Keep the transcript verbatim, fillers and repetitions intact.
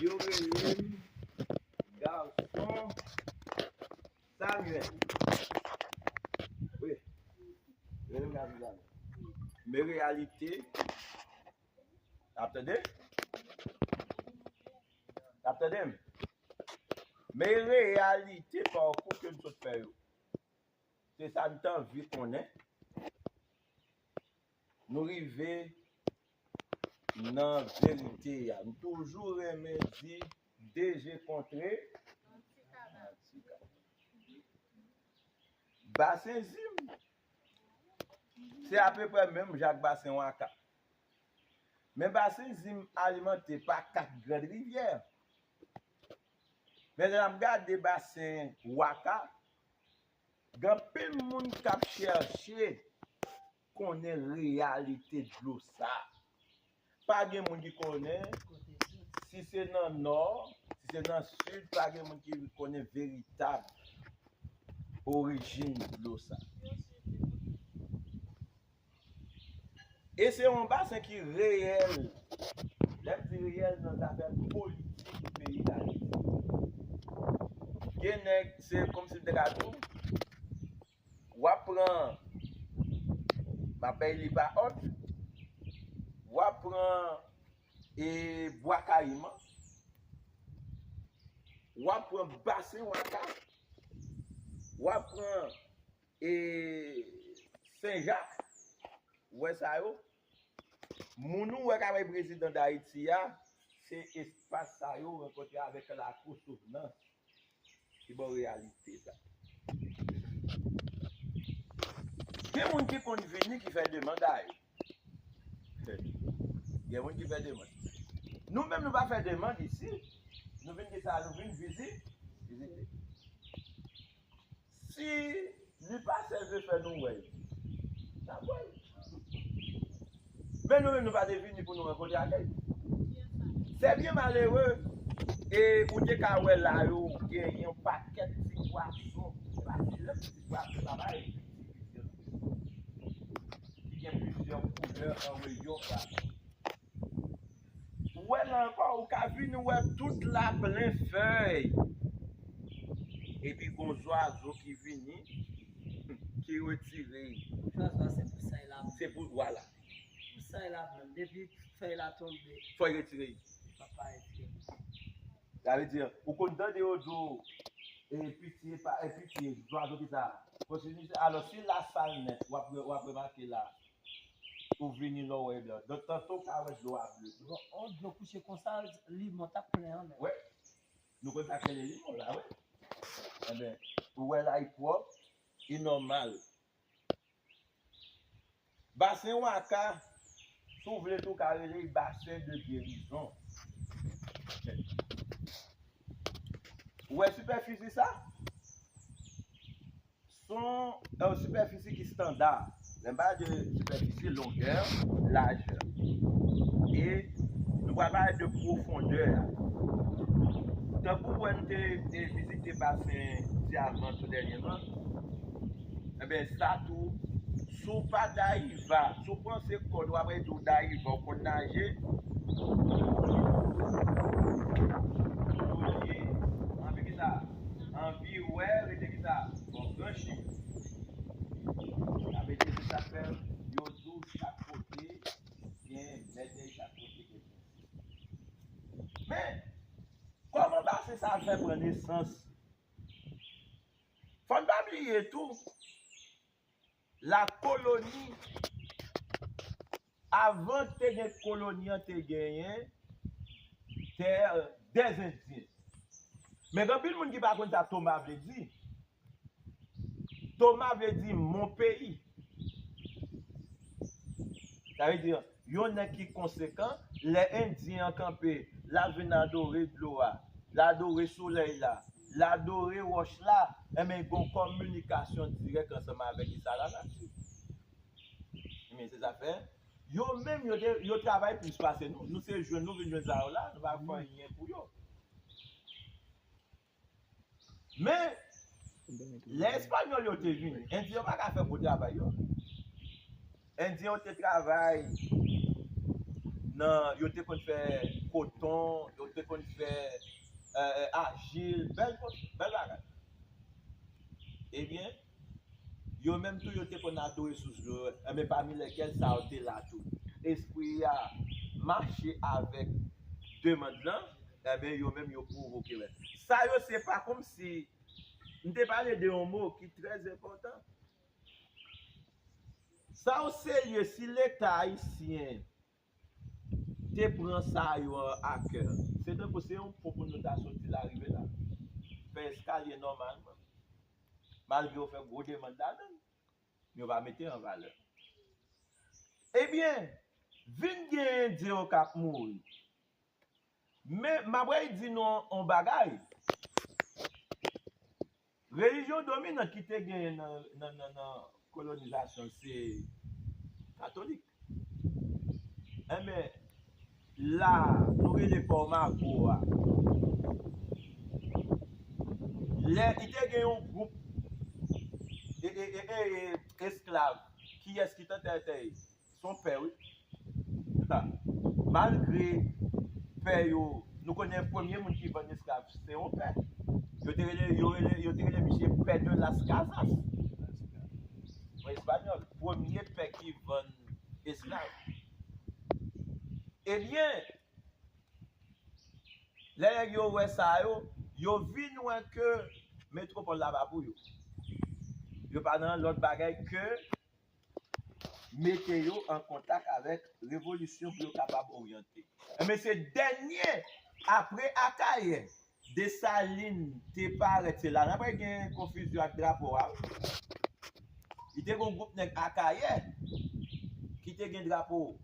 Yo rele m gason Samuel. Wi. Yo rele m gason Samuel. Men reyalite, n ap tande? N ap tande m? Men reyalite pakou ke m sot fè yo. Se sa n t anvi konnen. Nou rive nan verite a. M toujou renmen di, de je kontre. Basen Zim, se apeprè menm jan ak basen Waka. Men basen Zim alimante pa kat grann rivyè. Men lè n ap gade basen Waka, gen anpil moun k ap chèche konnen reyalite dlo sa. Pa gen moun ki konnen, si se nan nò, si se nan sid, pa gen moun ki konnen veritab orijin dlo sa. E se yon basen ki reyèl. Lè m di reyèl nan zafè politik peyi Dayiti. Gen nèg, se kòmsi m te ka di w, w ap pran, m ap bay li pa òd, w ap pran e Bwa Kayiman, w ap pran Basen Waka, w ap pran e Sen Jak, ou wè sa yo? Moun ou wè k ap bay prezidan Dayiti a, se espas sa yo rankontre avèk Lakou Souvnans ki ba w reyalite sa. Gen moun ki konn vini ki fè demann a yo. Gen moun ki fè demann. Nou menm nou pa fè demann isi. Nou vin di sa, nou vin vizi-, vizite. Si li pa sèvi fè nou wè l, n ap wè l. Men nou menm nou pa te vini pou nou rankontre ak li. Se byen malere, e ou te ka wè la yo gen yon pakèt ti pwason, se pa ti lèt, ti pwason sa pa epik, ti pwason ki gen plizyè koulè an reyon pwason. Ou wè la ankò, ou ka vin wè tout la plen fèy. Epi gon zwazo ki vini, ki retire. Zwazo a se pou sa l ap. Se pou, vwala. Pou sa l ap menm. Depi fèy la tonbe. Fò y retire. Papa retire. Sa vle di, ou konn tande yo di w, e piti, e pa, e piti, zwazo ki sa. Kontinye, alò, si la sal nèt, w ap, w ap remake la. Ou vini lè w wè blan. Donk, tanto w ka wè dlo a ble. Bon, on dlo kouche konsa, limon t ap plen anmè. Wi. Nou konn sa k rele limon la, wi. Enben, ou wè la, li pwòp, li nòmal. Basen Waka, si w vle tou, w ka rele l basen de gerizon. Ou wè sipèfisi sa? Son, yon sipèfisi ki estanda. Lè m pale de sipèfisi, longè, lajè. E nou pral pale de pwofondè a. Tankou w wè n te, te vizite basen Dyaman tou dènyèman, enben, sa tou, si w pa dayiva, si w panse kò w ap rete w dayiva, w konn naje, ou di, anvi ki sa? Anvi wè, rete ki sa? Bò franchi. Sa vle di se sa k fè yo di w chak kote gen mèt, chak kote gen pwensip. Men, kòman basen sa fè pran nesans? Fò n pa bliye tou, lakoloni, avan te gen koloni an, te genyen terre des Indiens. Men gen anpil moun ki pa konn sa Toma vle di. Toma vle di mon pays. Sa vle di, yon nèg ki konsekan, lè Endyen an kanpe, l ap vin adore dlo a, l adore solèy la, l adore wòch la, enben, gon kominikasyon dirèk ansanm avèk ki sa, lanati. Enben, se sa fè, yo menm, yo te, yo travay plis pase nou. Nou se jwenn, nou vin jwenn sa yo la, nou pa fè anyen pou yo. Men, lè Espanyòl yo te vini, Endyen yo pa ka fè gwo travay yo. Endyen yo te travay nan, yo te konn fè koton, yo te konn fè eh, eh, ajil, bèl, bèl bagay. Ebyen, yo menm tou, yo te konn adore sous dlo yo, enben, pami lèkèl sa yo te la tou. Espri a mache avèk demann lan, enben, yo menm, yo pwovoke lè. Sa yo, se pa kòmsi, m te pale de yon mo ki trè enpòtan. Sa yo serye, si Leta ayisyen te pran sa yo a kè, se tankou se yon pon pou nou ta soti la rive la. Fè eskalye nòmalman. Malgre yo fè gwo demann ladan l, yo pa mete an valè. Ebyen, vin gen Endyen yo k ap mouri. Men, m ap di nou yon bagay. Relijyon dominan ki te genyen nan, nan, nan, nan kolonizasyon se katolik. Enben, la, nou rele Pòmago a. Lè li te gen yon gwoup e, e, e, e, e, esklav, kiyès ki t an tèt yo? Se yon pè, wi. Malgre pè yo, nou konnen premye moun ki vann esklav, se yon pè. Yo te rele, yo rele, yo te rele misye pè de las casas. Yon espanyòl, premye pè ki vann esklav. Ebyen, lè nèg yo wè sa yo, yo vin wè ke metwopòl la pa pou yo. Yo pa nan lòt bagay ke mete yo an kontak avèk revolisyon pou yo kapab oryante. Enben, se dènye, apre Akayè, Desalin te parèt, se la n ap gen konfizyon ak drapo a. Li te gen yon gwoup nèg Akayè ki te gen drapo